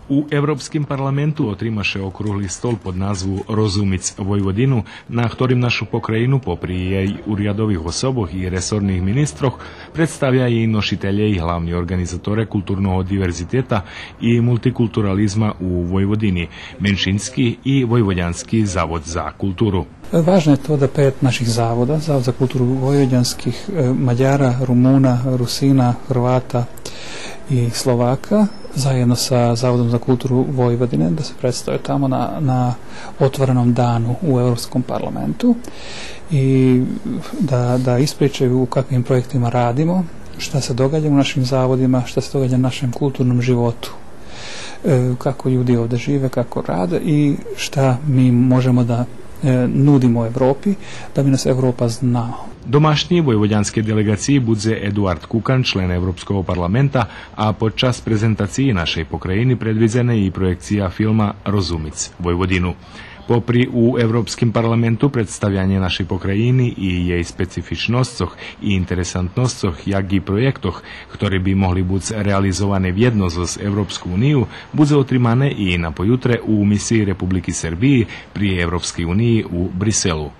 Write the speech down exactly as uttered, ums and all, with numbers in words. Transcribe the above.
У Европским парламенту отрима ше округли стол под назву Розумиц Войводину, на хторим нашу покраїну, попри єй урядових особох и ресорних министрох, представя єй ношителє и главни орґанизаторе културного диверзитета и мултикултурализма у Войводини, Меншински и Войводянски завод за културу. Важне је то да пет наших завода, Завод за културу войводянских, е, Мадјара, Румуна, Русина, Хрвата и Словака, заједно са Заводом за културу Войводине, да се представе тамо на, на отвореном дану у Европском парламенту и да, да испричају у каквим пројектима радимо, шта се догађа у нашим заводима, шта се догађа на нашем културном животу, е, како људи овде живе, како раде и шта ми можемо да, е, нудимо Европи, да би нас Европа знала. Домашнї войводянскей делеґациї будзе Едуард Кукан, член Европского парламента, а под час презентациї нашей покраїни предвидзена и проєкция филма Розумиц Войводину. Попри у Европским парламенту представянє нашей покраїни и єй специфичносцох и интересантносцох, як и проєктох, хтори би могли буц реализовани вєдно зоз Европску унию, будзе отримане и на поютре у мисиї Републики Сербиї при Европскей униї у Бриселу.